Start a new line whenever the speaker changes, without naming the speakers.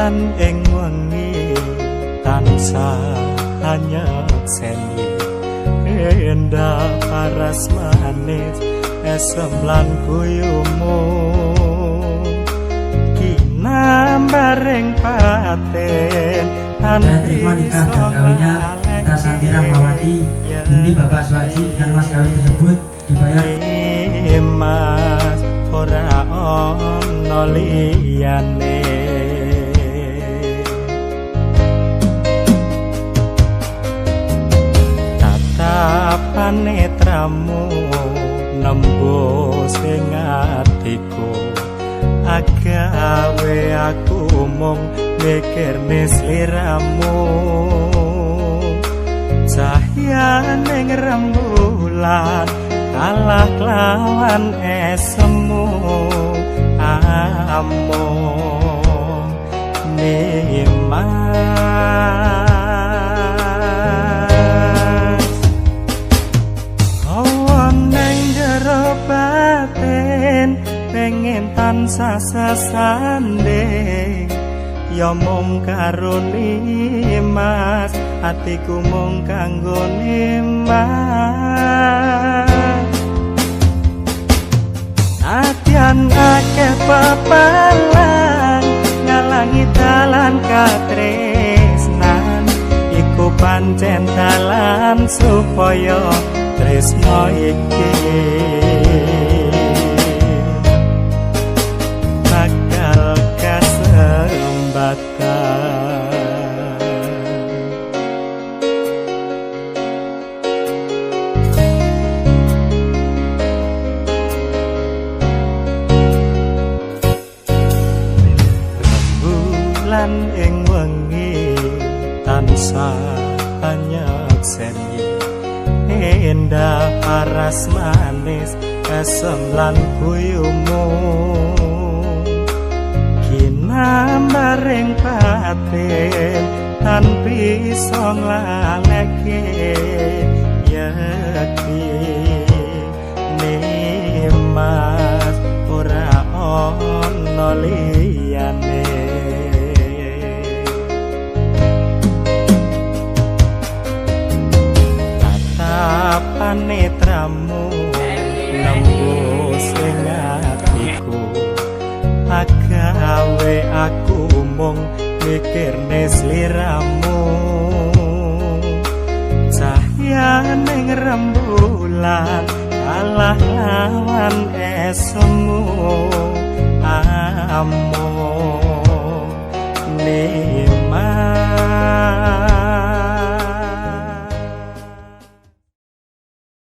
Rembulan ing wengi tansah nyekseni endah paras manis esem lan guyumu kinambaring paten.
Saya terima nikah dan kawinnya Rita Santi Rahmawati binti Bapak Suwaji dengan mas kawin tersebut dibayar
Mas ora ono liyane. Tatapan netramu nembus ing atiku agawe aku mung mikirne sliramu cahyaning rembulan kalah kelawan esemu amung nimas hawa nang jero batin pengen tansah sesanding ya mung karo Nimas atiku mung kanggo Nimas atian akeh pepalang ngalangi dalan katresnan iku pancen dalan supaya tresno iki bakal kasembatan. Rembulan ing wengi tansah nyekseni endah paras manis esem lan guyumu kinambaring patin tan bisa nglaleke yekti Nimas ora ono liyane. Tatapan netramu nembus ing atiku agawe aku mung mikirne sliramu cahyaning rembulan kalah lawan esemu amung Nimas.